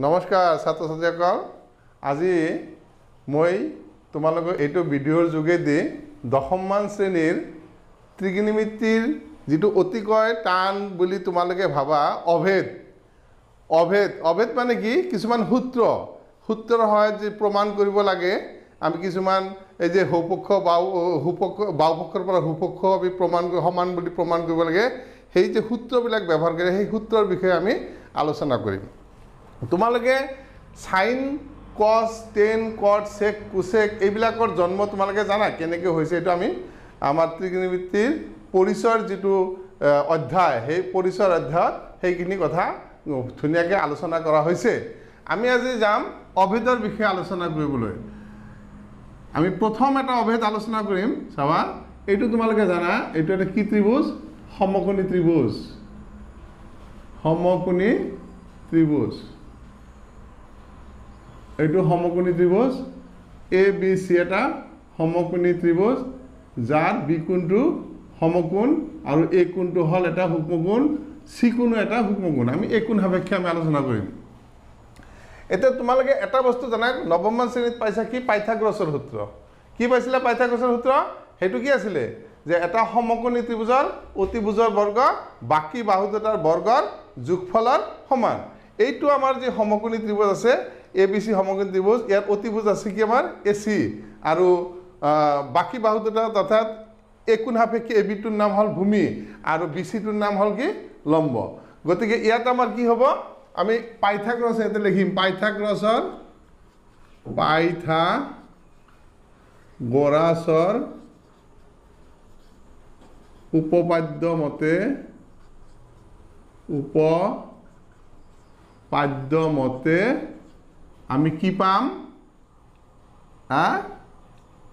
নমস্কাৰ ছাত্ৰ ছাত্ৰীসকল, আজি মই তোমালোকক এইটো ভিডিঅ'ৰ যোগেদি দশমমান শ্ৰেণীৰ ত্ৰিকোণমিতিৰ যিটো অতিকৈ টান বুলি তোমালোকে ভাবা অভেদ, অভেদ অভেদ মানে কি, কিছুমান সূত্ৰ, সূত্ৰৰ সহায়ত যি প্ৰমাণ কৰিব লাগে, আমি কিছুমান এই যে সোঁপক্ষ বাওঁ সোঁপক্ষ বাওঁপক্ষৰ পৰা সোঁপক্ষ আমি প্ৰমাণ সমান বুলি প্ৰমাণ কৰিব লাগে, সেই যে সূত্ৰবিলাক ব্যৱহাৰ কৰে সেই সূত্ৰৰ বিষয়ে আমি আলোচনা কৰিম। তোমালোকে sine, cos, tan, cot, sec, cosec এইবিলাকৰ জন্ম তোমালোকে জানা কেনেকৈ হৈছে। এইটো আমি আমাৰ ত্ৰিকোণমিতিৰ পৰিচয়ৰ যিটো অধ্যায়, সেই পৰিচয়ৰ অধ্যায়ত সেইখিনি কথা ধুনীয়াকৈ আলোচনা কৰা হৈছে। আমি আজি যাম অভেদৰ বিষয়ে আলোচনা কৰিবলৈ। আমি প্ৰথম এটা অভেদ আলোচনা কৰিম। চাবা, এইটো তোমালোকে জানা, এইটো এটা কি ত্ৰিভুজ? সমকোণী ত্ৰিভুজ। সমকোণী ত্ৰিভুজ, এইটো সমকোণী ত্ৰিভুজ এ বি চি এটা সমকোণী ত্ৰিভুজ, যাৰ বি কোণটো সমকোণ আৰু এ কোণটো হ'ল এটা সূক্ষ্মকোণ, চি কোণো এটা সূক্ষ্মকোণ। আমি এই কোণ সাপেক্ষে আমি আলোচনা কৰিম। এতিয়া তোমালোকে এটা বস্তু জানা, নৱমমান শ্ৰেণীত পাইছা কি? পাইথাগোৰাছৰ সূত্ৰ। কি পাইছিলা পাইথাগোৰাছৰ সূত্ৰ? সেইটো কি আছিলে যে এটা সমকোণী ত্ৰিভুজৰ অতিভুজৰ বৰ্গ বাকী বাহু দুটাৰ বৰ্গৰ যোগফলৰ সমান। এইটো আমাৰ যি সমকোণী ত্ৰিভুজ আছে এ বি চি সমকোণী ত্ৰিভুজ, ইয়াৰ অতিভুজ আছে কি আমাৰ এ চি, আৰু বাকী বাহু দুটা অৰ্থাৎ এ কোণ সাপেক্ষে এ বিটোৰ নাম হ'ল ভূমি আৰু বি চিটোৰ নাম হ'ল কি লম্ব। গতিকে ইয়াত আমাৰ কি হ'ব, আমি পাইথাগোৰাছ ইয়াতে লিখিম, পাইথাগোৰাছৰ পাইথাগোৰাছৰ উপপাদ্য মতে, উপপাদ্য মতে আমি কি পাম? হা,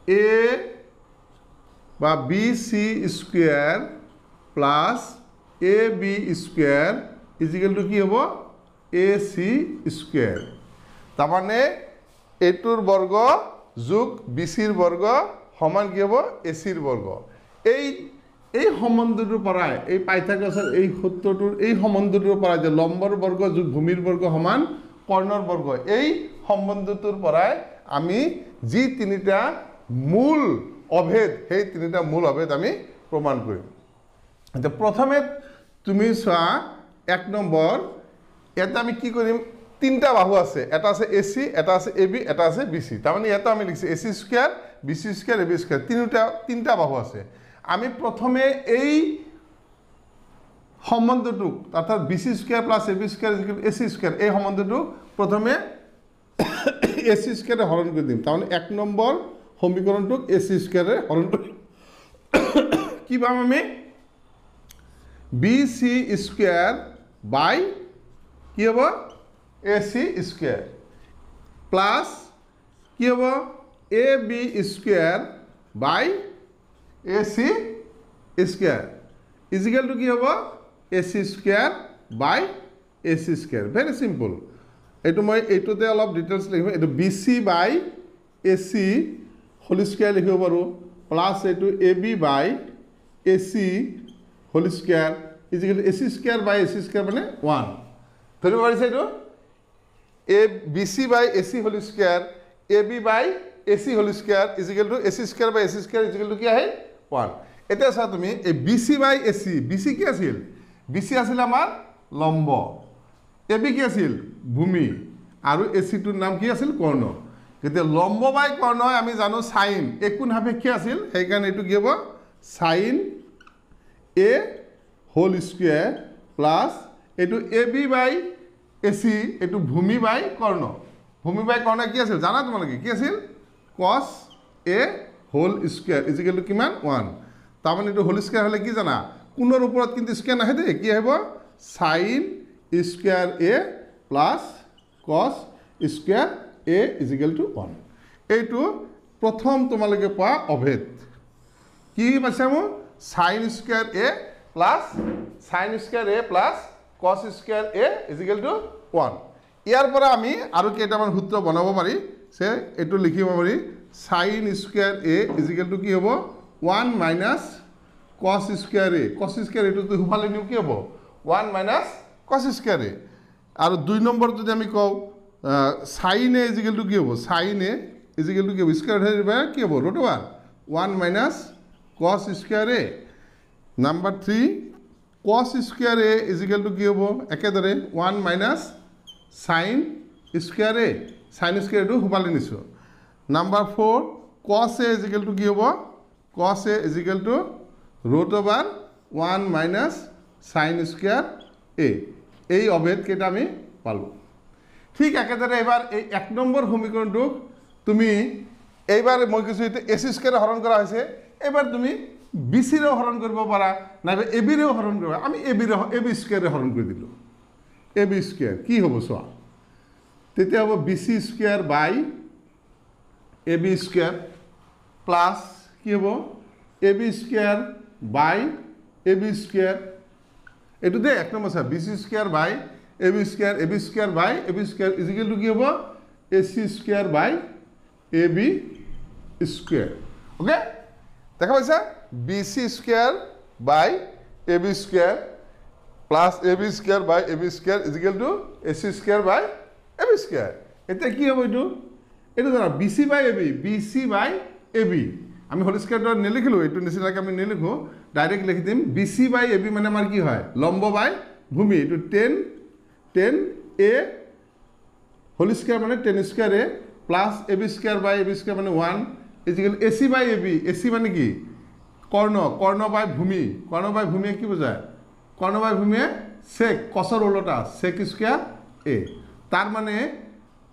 এ বা B C square plus A B square is equal to কি হ'ব? এ চি স্কুৱেৰ। তাৰমানে এইটোৰ বৰ্গ যোগ বি চিৰ বৰ্গ সমান কি হ'ব? এ চিৰ বৰ্গ। এই এই সম্বন্ধটোৰ পৰাই, এই পাইথাগোৰাছৰ এই সূত্ৰটোৰ এই সম্বন্ধটোৰ পৰাই যে লম্বৰ বৰ্গ যোগ ভূমিৰ বৰ্গ সমান কৰ্ণৰ বৰ্গ, এই সম্বন্ধটোৰ পৰাই আমি যি তিনিটা মূল অভেদ, সেই তিনিটা মূল অভেদ আমি প্ৰমাণ কৰিম। এতিয়া প্ৰথমে তুমি চোৱা, এক নম্বৰ ইয়াতে আমি কি কৰিম, তিনিটা বাহু আছে, এটা আছে এ চি, এটা আছে এ বি, এটা আছে বি চি। তাৰমানে ইয়াতে আমি লিখিছোঁ A C square, B C square, A B square, তিনিটা বাহু আছে। আমি প্ৰথমে এই সম্বন্ধটোক, অৰ্থাৎ B C square plus A B square A C square, এই সম্বন্ধটোক প্ৰথমে এ চি স্কুৱেৰে হৰণ কৰি দিম। তাৰমানে এক নম্বৰ সমীকৰণটোক এ চি স্কুৱেৰে হৰণ কৰিম। কি পাম আমি? বি চি স্কুৱেৰ বাই কি হ'ব? এ চি স্কুৱেৰ প্লাছ কি হ'ব? A B square by A C square is equal to কি হ'ব? A C square by A C square. Very simple. এইটো মই এইটোতে অলপ ডিটেইলছ লিখিম। এইটো B C by A C whole square লিখিব পাৰোঁ, প্লাছ এইটো A B by A C whole square is equal to A C square by A C square মানে ওৱান। ধৰিব পাৰিছে? এইটো A B C by A C whole square, A B by A C whole square is equal to A C square by A C square is equal to কি আহে? One. এতিয়া চোৱা তুমি, এই B C by A C, B C কি আছিল? B C আছিল আমাৰ লম্ব, এ বি কি আছিল? ভূমি, আৰু এ চিটোৰ নাম কি আছিল? কৰ্ণ। গতিকে লম্ব বাই কৰ্ণ আমি জানো চাইন, এ কোণ সাপেক্ষে আছিল, সেইকাৰণে এইটো কি হ'ব? Sine A whole square plus এইটো A B by A C, এইটো ভূমি বাই কৰ্ণ। ভূমি বাই কৰ্ণ কি আছিল জানা তোমালোকে? কি আছিল? Cos A whole square is equal to কিমান? ওৱান। তাৰমানে এইটো হোল স্কুৱেৰ হ'লে কি জানা, কোণৰ ওপৰত কিন্তু স্কুৱেৰ নাহে দেই, কি আহিব? Sine square A plus cos square A is equal to one. এইটো প্ৰথম তোমালোকে পোৱা অভেদ। কি পাইছা মোৰ? Sine square A plus sine square A plus cos square A is equal to one. ইয়াৰ পৰা আমি আৰু কেইটামান সূত্ৰ বনাব পাৰি। সে এইটো লিখিব পাৰি sine square A is equal to কি হ'ব? One minus cos square A. Cos square এইটো সোঁফালে নিওঁ কি হ'ব? One minus cos square A. আৰু দুই নম্বৰ যদি আমি কওঁ sign A is equal two কি হ'ব? Sign A is equal two কি হ'ব? স্কুৱেৰ উঠাই দিবা, কি হ'ব? Root over one minus cos square A. Number three, cos square A is equal to কি হ'ব? একেদৰে one minus sine square A, sine স্কুৱেৰটো সোপালি নিছোঁ। Number four, cos A is equal to কি হ'ব? Cos A is equal to root over one minus sine square A. এই অভেদকেইটা আমি পালোঁ। ঠিক একেদৰে এইবাৰ এই এক নম্বৰ সমীকৰণটোক তুমি এইবাৰ মই কৈছোঁ এতিয়া এ চি স্কুৱেৰে হৰণ কৰা হৈছে, এইবাৰ তুমি বি চিৰেও হৰণ কৰিব পাৰা নাইবা এ বিৰেও হৰণ কৰিব। আমি এ বিৰে এ বি স্কুৱেৰে হৰণ কৰি দিলোঁ। এ বি স্কুৱেৰ কি হ'ব চোৱা, তেতিয়া হ'ব B C square by A B square plus কি হ'ব? A B square by A B square. এইটো দেই এক নম্বৰ চোৱা, B C square by A B square, A B square by A B square is equal to কি হ'ব? A C square by A B square. Okay, দেখা পাইছা? B C square by A B square plus A B square by A B square is equal to A C square by A B square. এতিয়া কি হ'ব এইটো? এইটো জানা B C by A B, B C by A B আমি whole স্কুৱেৰটো নিলিখিলোঁ, এইটো নিচিনাকৈ আমি নিলিখোঁ, ডাইৰেক্ট লিখি দিম B C by A B মানে আমাৰ কি হয়? লম্ব বাই ভূমি। এইটো tan, tan A whole square মানে tan square A plus A B square by A B square মানে one is equal A C by A B. A C মানে কি? কৰ্ণ, কৰ্ণ বাই ভূমি। কৰ্ণ বাই ভূমিয়ে কি বুজায়? কৰ্ণ বাই ভূমিয়ে চেক, কচৰ ওলোটা, চেক স্কুৱেৰ এ। তাৰ মানে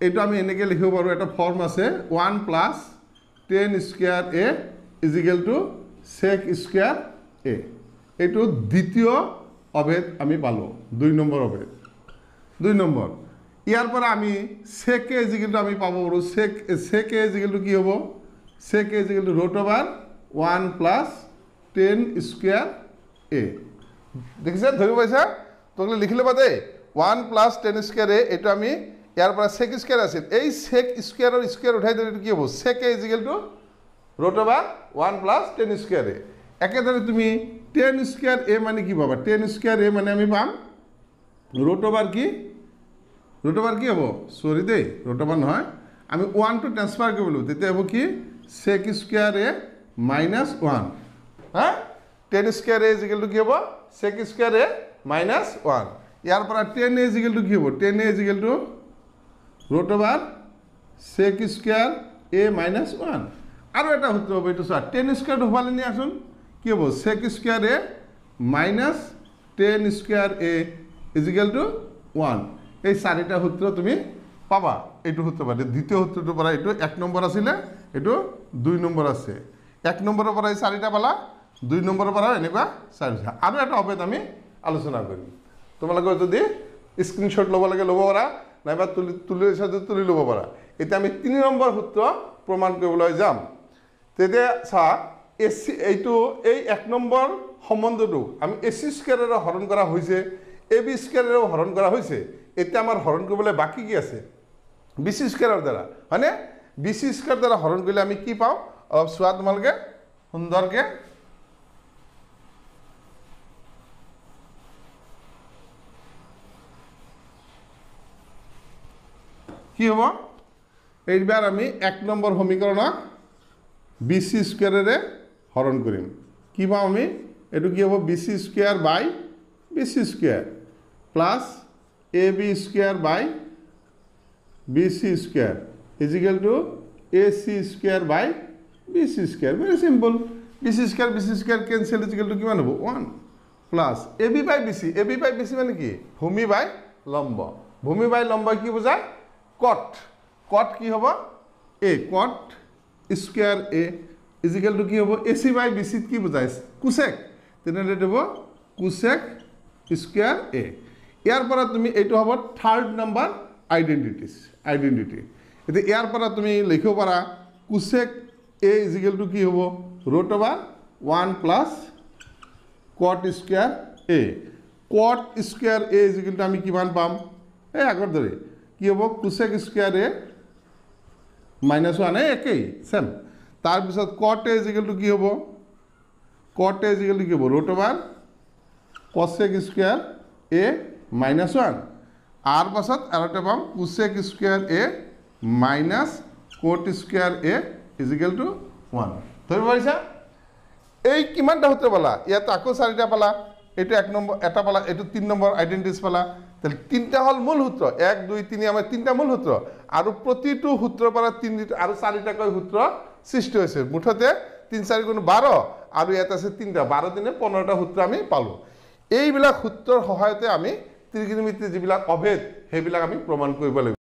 এইটো আমি এনেকৈ লিখিব পাৰোঁ, এটা ফৰ্ম আছে one plus tan square A is equal to sec square A. এইটো দ্বিতীয় অভেদ আমি পালোঁ, দুই নম্বৰ অভেদ। দুই নম্বৰ ইয়াৰ পৰা আমি চেক এ is equal two আমি পাব পাৰোঁ, sec sec A is equal to কি হ'ব? Sec A is equal to root over one plus tan square A. দেখিছে, ধৰিব পাইছা? তোমালোকে লিখি ল'বা দেই, one plus tan square A. এইটো আমি ইয়াৰ পৰা চেক স্কুৱেৰ আছিল, এই চেক স্কুৱেৰৰ স্কুৱেৰ উঠাই দিলে এইটো কি হ'ব? Sec A is equal to root over one plus tan square A. একেদৰে তুমি টেন স্কুৱেৰ এ মানে কি পাবা? টেন স্কুৱেৰ এ মানে আমি পাম ৰুট অভাৰ কি? ৰুট অভাৰ কি হ'ব? চৰি দেই, ৰুট অভাৰ নহয়, আমি ওৱানটো ট্ৰেন্সফাৰ কৰিব লাগিব, তেতিয়া হ'ব কি? Sec square A minus one. হা, tan square A is equal to কি হ'ব? Sec square A minus one. ইয়াৰ পৰা ten A is equal two কি হ'ব? Tan A is equal to root over sec square A minus one. আৰু এটা সূত্ৰ হ'ব, এইটো চোৱা, টেন স্কুৱেৰটো সোমালে নিয়াচোন, কি হ'ব? Sec square A minus tan square A is equal to one. এই চাৰিটা সূত্ৰ তুমি পাবা এইটো সূত্ৰ পৰা। দ্বিতীয় সূত্ৰটোৰ পৰা এইটো এক নম্বৰ আছিলে, এইটো দুই নম্বৰ আছে। এক নম্বৰৰ পৰা এই চাৰিটা পালা, দুই নম্বৰৰ পৰাও এনেকুৱা চাৰিটা। আৰু এটা অভেদ আমি আলোচনা কৰিম। তোমালোকৰ যদি স্ক্ৰীনশ্বট ল'ব লাগে ল'ব পাৰা, নাইবা তুলি তুলি তুলি ল'ব পাৰা। এতিয়া আমি তিনি নম্বৰ সূত্ৰ প্ৰমাণ কৰিবলৈ যাম। তেতিয়া চা, এ চি এইটো এই এক নম্বৰ সম্বন্ধটো আমি এ চি স্কুৱেৰেৰে হৰণ কৰা হৈছে, এ বি স্কুৱেৰেও হৰণ কৰা হৈছে। এতিয়া আমাৰ হৰণ কৰিবলৈ বাকী কি আছে? বি চি স্কুৱেৰৰ দ্বাৰা, হয়নে? বি চি স্কুৱেৰ দ্বাৰা হৰণ কৰিলে আমি কি পাওঁ অলপ চোৱা তোমালোকে সুন্দৰকৈ। কি হ'ব? এইবাৰ আমি এক নম্বৰ সমীকৰণক বি চি স্কুৱেৰেৰে হৰণ কৰিম। কি পাওঁ আমি? এইটো কি হ'ব? B C square by B C square plus A B square by B C square is equal to A C square by B C square. Very simple. B C square B C square cancel, is equal to কিমান হ'ব? One plus A B by B C. A B by B C মানে কি? ভূমি বাই লম্ব। ভূমি বাই লম্ব কি বুজায়? কট। কট কি হ'ব? A, cot square A is equal to কি হ'ব? এ চি বাই বি চিত কি বুজায়? কুচেক। তেনেহ'লে এইটো হ'ব কুচেক স্কুৱেৰ এ। ইয়াৰ পৰা তুমি এইটো হ'ব থাৰ্ড নম্বৰ আইডেণ্টিটি। এতিয়া ইয়াৰ পৰা তুমি লিখিব পাৰা কুচেক এ is equal two কি হ'ব? Root over one plus cot square A. Cot square A is equal to আমি কিমান পাম? এই আগৰ দৰে কি হ'ব? Cosec square A minus one, এই একেই চেম। তাৰপিছত কট এ is equal two কি হ'ব? কট এ is equal two কি হ'ব? Root over cosec square A minus one. তাৰ পাছত আৰু এটা পাম cosec square A minus cot square A is equal to 1। ধৰিব পাৰিছা? এই কিমানটা সূত্ৰ পালা? ইয়াত আকৌ চাৰিটা পালা, এইটো 1 নম্বৰ এটা পালা, এইটো 3 নম্বৰ আইডেণ্টিটিজ পালা। তাহলে তিনিটা হ'ল মূল সূত্ৰ, 1 2 3 আমাৰ তিনিটা মূল সূত্ৰ, আৰু প্ৰতিটো সূত্ৰৰ পৰা তিনি আৰু চাৰিটাকৈ সূত্ৰ সৃষ্টি হৈছে। মুঠতে 3 4 গুণ 12 আৰু ইয়াত আছে তিনিটা, 12 দিনে 15টা সূত্ৰ আমি পালোঁ। এইবিলাক সূত্ৰৰ সহায়তে আমি ত্ৰিকোণমিতিৰ যিবিলাক অভেদ সেইবিলাক আমি প্ৰমাণ কৰিব লাগিব।